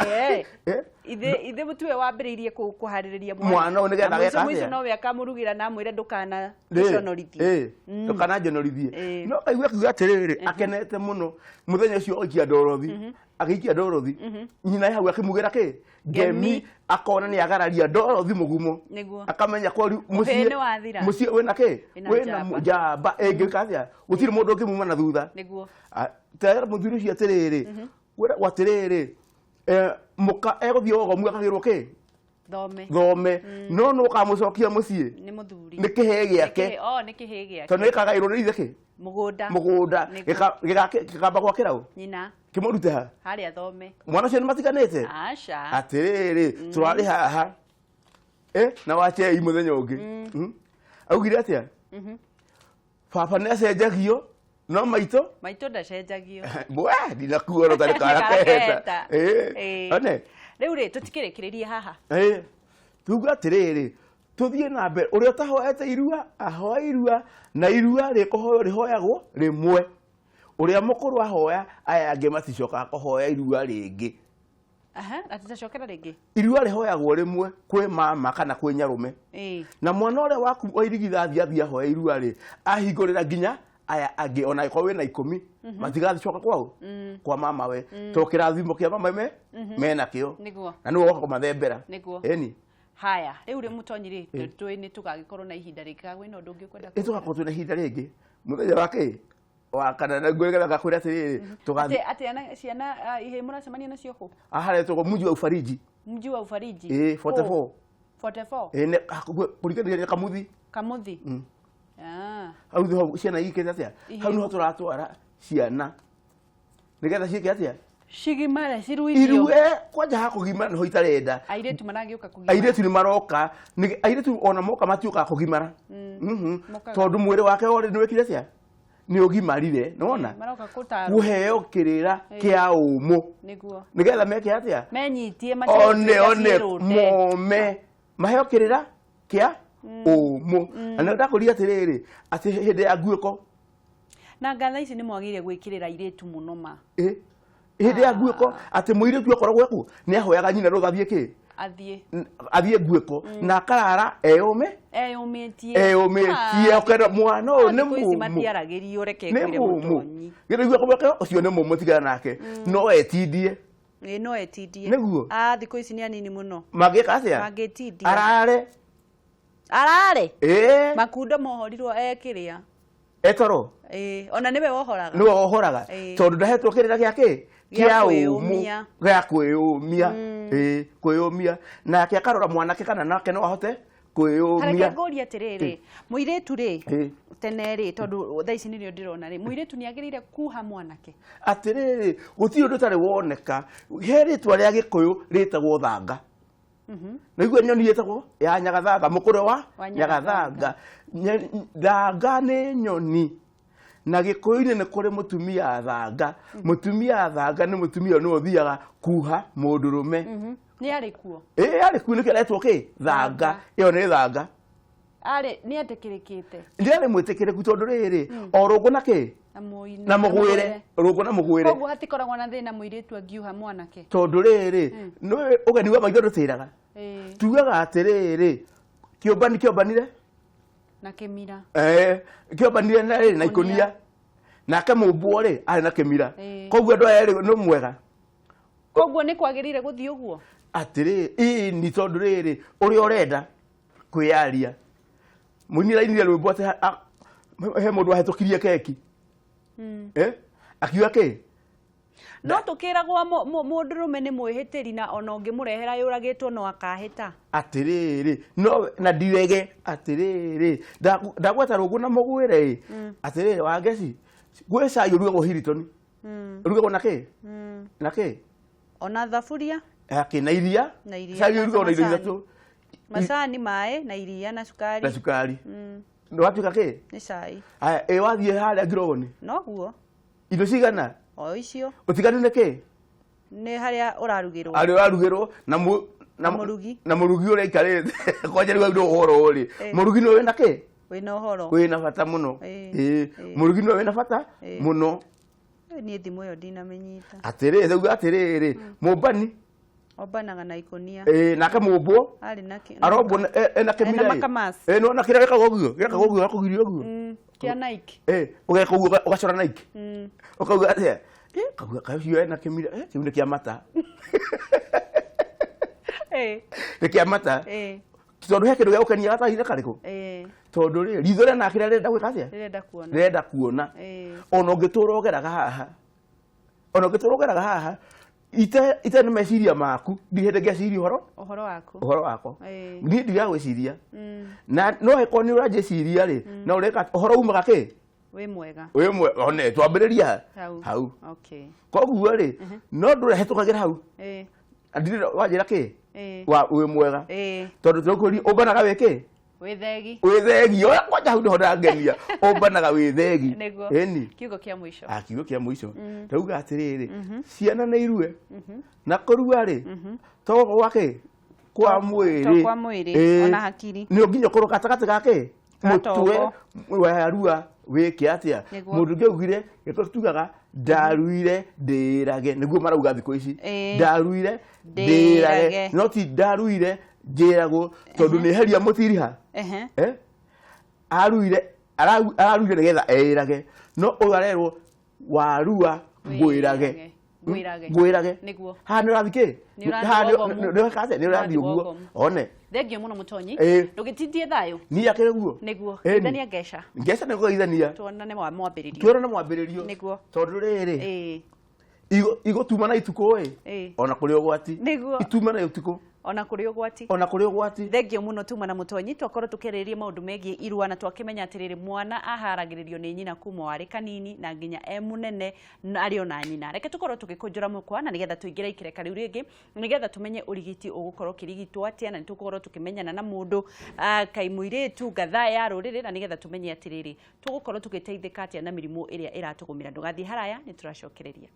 S1: Ithe, ithe mũtuwe wambĩrĩirie kũharĩrĩria
S2: mwana. Mwana ũyũ nĩgetha
S1: Na mũico
S2: ageka
S1: mũico
S2: atĩa?
S1: nowe akamũrugĩra na amwĩre ndũkana
S2: Rĩ,
S1: gũconorithie.
S2: Ndũkananjonorithie. No kaigua akiuga atĩrĩrĩ, akenete mũno mũthenya ũcio oikia ndorothi, agĩikia ndorothi, nyina hau akĩmugĩra kĩ ngemi,
S1: Ngemi.
S2: Akona nĩ agararia ndorothi mũgumo. Akamenya kwa rĩu
S1: Ũhĩĩ nĩ wathira.
S2: Mũciĩ wĩna kĩ?
S1: Wĩna
S2: Wĩna
S1: njamba.
S2: Njamba ĩngĩka atĩa? Gũtirĩ mũndũ ũngĩmuma na thutha. Tera mũthuri ũcio atĩrĩrĩ, wĩragwo atĩrĩrĩ, mũka egũthiĩ wogomu akagĩrwo kĩ?
S1: Thome.
S2: Thome. No nũ ũkamũcokia mũciĩ?
S1: Nĩ mũthuri.
S2: Nĩ kĩhĩĩ gĩake.
S1: Oh, nĩ kĩhĩĩ gĩake.
S2: Tondũ nĩ gĩkagaĩrwo nĩ ithe kĩ?
S1: Mũgũnda.
S2: Mũgũnda. Gĩkamba gwakĩra ũ?
S1: Nyina.
S2: Kĩmũrute ha?
S1: Harĩa thome.
S2: Mwana ũcio nĩ matiganĩte?
S1: Aca.
S2: Atĩrĩrĩ, tũrarĩ haha. Na wachei mũthenya ũngĩ. Augire atĩa? Baba nĩ acenjagio, no maitũ?
S1: Maitũ ndacenjagio.
S2: Bwe, ndinakuona ũtarĩ kana keheta. One.
S1: Rĩu rĩ, tũtikĩrĩkĩrĩrie haha.
S2: Tuge atĩrĩrĩ, tũthiĩ na mbere. Ũrĩa ũtahoete irua, ahoe irua, na irua rĩkũhoywo rĩhoyagwo rĩmwe. Ũrĩa mũkũrũ ahoya, aya angĩ maticokaga kũhoya irua rĩngĩ.
S1: Aha, atitacokera rĩngĩ.
S2: Irua rĩhoyagwo rĩmwe kwĩ mama kana kwĩ nyarũme. Na mwana ũrĩa waku wa irigithathi athiĩ ahoya irua rĩ, ahingũrĩra nginya aya angĩ, ona angĩkorwo wĩna 10, matigathicoka kwao, kwa mama we. Tondũ kĩrathimo kĩa mama mena kĩo. Na nĩwe woka kũmathembera. Ĩni.
S1: Haya, rĩu rĩ mũtonyi rĩ, tũĩ nĩ tũgagĩkorwo na ihinda rĩngĩ, kana kwĩna ũndũ ũngĩ ũkwenda
S2: Ĩ, tũgakorwo twĩna ihinda rĩngĩ. Mũthenya wa kĩ? Wa kana na ngwĩra ngakwĩra atĩrĩrĩ, tũgathiĩ.
S1: Atĩ, atĩ ana, ciana, ihĩĩ mũracemania nacio kũ?
S2: Haha hetagwo Mji wa Ufariji.
S1: Mji wa Ufariji?
S2: Ĩ, 44.
S1: Kũ? 44?
S2: Ĩ, nĩ, kũringana na Kamuthi.
S1: Kamuthi?
S2: Hau nĩho ciana ikĩte atĩa?
S1: Ihĩĩ.
S2: Hau nĩho tũratwara ciana. Nĩgetha ciĩke atĩa?
S1: Cigimare, ciruithio.
S2: Irue, kwanja ha kũgimara nĩho itarenda.
S1: Airĩtu maragĩũka kũgimara.
S2: Airĩtu nĩ maroka. Airĩtu ona moka matiũkaga kũgimara.
S1: Mokaga.
S2: Tondũ mwĩrĩ wake wothe nĩ wĩkire atĩa? Nĩ ũgimarire, nĩwona?
S1: Maroka gũtarwo.
S2: Kũheo kĩrĩra kĩa ũmũ. Nĩgetha meke atĩa?
S1: Menyitie,
S2: One, one,
S1: maciĩrũnde.
S2: mome. Maheo kĩrĩra kĩa ũmũ. Na nĩ ndakũria atĩrĩrĩ, atĩ hĩndĩ ya nguĩko.
S1: Na ngatha ici nĩ mwagĩrĩire gwĩkĩrĩra airĩtu mũno ma.
S2: Hĩndĩ ya nguĩko, atĩ mũirĩtu akoragwo ekuo, nĩ ahoyaga nyina rũtha athiĩ kĩ?
S1: Athiĩ.
S2: Athiĩ nguĩko. Na akarara eyũme.
S1: Eyũmĩtie.
S2: Eyũmĩtie, ũkenda mwana ũyũ nĩ
S1: Thikũ ici
S2: mũmũ.
S1: matiaragĩrio, reke
S2: Nĩ
S1: ngwĩre
S2: mũmũ.
S1: mũtonyi.
S2: Gĩthũi gĩakwa gĩakwa, ũcio nĩ mũmũ, tigana nake. No etindie.
S1: Ĩ, no etindie.
S2: Nĩguo.
S1: Thikũ ici nĩ anini mũno.
S2: Mangĩka atĩa?
S1: Mangĩtindia.
S2: Arare.
S1: Arare?
S2: Ĩ.
S1: Makundo mohorirwo ekĩrĩa.
S2: Etoro.
S1: Ĩ, ona nĩwe wohoraga.
S2: Nĩwe wohoraga. Tondũ ndahetwo kĩrĩra gĩa kĩ?
S1: Gĩa
S2: Kĩa ũmũ.
S1: kwĩyũmia.
S2: Gĩa kwĩyũmia. Ĩ, kwĩyũmia. Nake akarora mwanake kana nake no ahote kwĩyũmia.
S1: Tareke ngũrie atĩrĩrĩ, mũirĩtu rĩ, tene rĩ, tondũ thaa ici nĩrĩo ndĩrona rĩ, mũirĩtu nĩ agĩrĩire kuha mwanake?
S2: Atĩrĩrĩ, gũtirĩ ũndũ ũtarĩ woneka. He rĩtwa rĩa Gĩkũyũ rĩtagwo thanga. Naigua nyoni ĩtagwo ya nyagathanga, mũkũrwe wa
S1: Wa
S2: nyagathanga. Thanga nĩ nyoni. Na Gĩkũyũ-inĩ nĩ kũrĩ mũtumia thanga. Mũtumia thanga nĩ mũtumia nĩwe ũthiaga kuha mũndũrũme.
S1: Nĩ arĩ kuo?
S2: Ĩ, arĩ kuo, nĩkĩo aretwo kĩ? Thanga. Ĩyo nĩ thanga.
S1: Arĩ, nĩ etĩkĩrĩkĩte?
S2: Nĩ arĩ mwĩtĩkĩrĩku tondũ rĩrĩ, o rũngũ na kĩ?
S1: Na mũini.
S2: Na mũgwĩre. Rũngũ na mũgwĩre.
S1: Koguo hatikoragwo na thĩna mũirĩtu angiuha mwanake?
S2: Tondũ rĩrĩ, nĩ ũgeni wa maitho ndũtĩraga. Tugaga atĩrĩrĩ, kĩũmbani kĩombanire?
S1: Na kĩmira.
S2: Kĩombanire na rĩrĩ, na ikũnia. Nake mũmbwo rĩ, arĩ na kĩmira. Koguo andũ aya erĩ nĩ mwega.
S1: Koguo nĩ kwagĩrĩire gũthiĩ ũguo?
S2: Atĩrĩ, ĩni tondũ rĩrĩ ũrĩa ũrenda kwĩyaria mũini arainire rwĩmbo atĩ he mũndũ wahĩtũkirie keki. Akiuga kĩ?
S1: No tũkĩragwo mũndũrũme nĩ mwĩhĩtĩri na ona ũngĩmũrehera yũragĩtwo no akahĩta.
S2: Atĩrĩrĩ, no na ndirege atĩrĩrĩ, ndagweta rũngũ na mũgwĩre ĩ. Atĩrĩrĩ Wangeci, gwĩ cai ũrugagwo Hilton. Ũrugagwo na kĩ? Na kĩ?
S1: Ona thaburia.
S2: Akĩ na iria. Cai ũrugagwo na indo ithatũ.
S1: Macani, maĩ na iria na cukari.
S2: Na cukari. Nĩ watuĩka kĩ?
S1: Nĩ cai.
S2: Aya, ĩ wathiĩ harĩa Ngirogoni?
S1: Noguo.
S2: Indo cigana?
S1: O icio.
S2: Ũtiganu nĩ kĩ?
S1: Nĩ harĩa ũrarugĩrwo.
S2: Harĩa ũrarugĩrwo na
S1: mũrugi.
S2: Na mũrugi ũrĩa aikarĩte. Kwanja rĩu nĩ ũhoro rĩ. Mũrugi nĩ wĩna kĩ?
S1: Wĩna ũhoro.
S2: Wĩna bata mũno. Mũrugi nĩ wĩna bata mũno.
S1: Niĩ thimũ ĩyo ndinamĩnyita.
S2: Atĩrĩrĩ, ndauga atĩrĩrĩ, mũmbani
S1: ombanaga na ikũnia.
S2: Nake mũmbwo
S1: arĩ na kĩ?
S2: Arombwo ena kĩmira.
S1: Ena makamasi.
S2: Nĩwona kĩrĩa gĩkagwo ũguo? Gĩkagwo ũguo gakũgiria ũguo.
S1: Kĩa Nike.
S2: Ũgeka ũguo ũgacora Nike. Ũkauga atĩa? Kauga kaĩ ũcio ena kĩmira, kĩu nĩ kĩa mata. Nĩ kĩa mata. Tondũ he kĩndũ gĩa gũkenia gatahinda karĩkũ? Tondũ rĩ, ritho rĩna kĩrĩa rĩrenda gwĩka atĩa?
S1: Rĩrenda kuona.
S2: Rĩrenda kuona. Ona ũngĩtũra ũgeraga haha. Ona ũngĩtũra ũgeraga haha, ite nĩ meciria maku, ndirĩ hĩndĩ ngeciria ũhoro?
S1: Ũhoro waku.
S2: Ũhoro wakwa. Niĩ ndigaga gwĩciria. Na no angĩkorwo nĩ ũranjĩciria rĩ, no ũreka ũhoro umaga kĩ?
S1: Wĩ mwega.
S2: Wĩ mwega, one twambĩrĩria
S1: hau.
S2: Hau.
S1: Okay.
S2: Koguo rĩ, no ndũrehĩtũkagĩra hau. Ndirĩ wanjĩra kĩ? Wa wĩ mwega. Tondũ tũkũria ũmbanaga wĩ kĩ?
S1: Wĩ thegi.
S2: Wĩ thegi. Oya kwanja hau nĩho ndangenia. Ũmbanaga wĩ thegi.
S1: Nĩguo.
S2: Ĩni.
S1: Kiugo kĩa mũico.
S2: Kiugo kĩa mũico. Ndauga atĩrĩrĩ, ciana nĩ irue. Na kũrua rĩ, to gwa kĩ? Kwa mwĩrĩ.
S1: To kwa mwĩrĩ, ona hakiri.
S2: Nĩ nginya ũkorwo gatagatĩ ga kĩ? Mũtwe warua wĩke atĩa? Mũndũ ũngĩ augire, gĩko tugaga ndaruire ndĩrage, nĩguo marauga thikũ ici. Ndaruire ndĩrage, no ti ndaruire njĩragwo, tondũ nĩ heria mũtiriha. Aruire, araruire nĩgetha eĩrage, no ũyũ arerwo warua ngwĩrage.
S1: Ngwĩrage.
S2: Ngwĩrage.
S1: Nĩguo.
S2: Haha nĩ ũrathiĩ kĩ?
S1: Nĩ ũrathiĩ wogomu.
S2: Nĩ ũreka atĩa? Nĩ ũrathiĩ ũguo. One.
S1: Thengio mũno Mũtonyi. Ndũgĩtindie thayũ.
S2: Niĩ akĩrĩ guo.
S1: Nĩguo. Geithania ngeca.
S2: Ngeca nĩ kũgeithania.
S1: Tuonane wa mwambĩrĩrio.
S2: Tuonane mwambĩrĩrio.
S1: Nĩguo.
S2: Tondũ rĩrĩ. Igũtuma na itukũ ĩ. Ona kũrĩ ũgwati.
S1: Nĩguo.
S2: Ituma na ũtukũ.
S1: Ona kũrĩ ũgwati.
S2: Ona kũrĩ ũgwati.
S1: Thengio mũno tuma na Mũtonyi, twakorwo tũkĩarĩrĩria maũndũ megiĩ irua na twakĩmenya atĩrĩrĩ mwana aharagĩrĩrio nĩ nyina kuma warĩ kanini na nginya e mũnene arĩ ona nyina. Reke tũkorwo tũgĩkũnjũra mũkwa na nĩgetha tũingĩre ikĩreka rĩu rĩngĩ nĩgetha tũmenye ũrigiti ũgũkorwo ũkĩrigitwo atĩa na nĩtũgũkorwo tũkĩmenyana na mũndũ kai mũirĩtu ngatha ya rũrĩrĩ na nĩgetha tũmenye atĩrĩrĩ tũgũkorwo tũgĩteithĩka atĩa na mĩrimũ ĩrĩa ĩratũgũmĩra. Ndũgathiĩ haraya, nĩtũracokereria.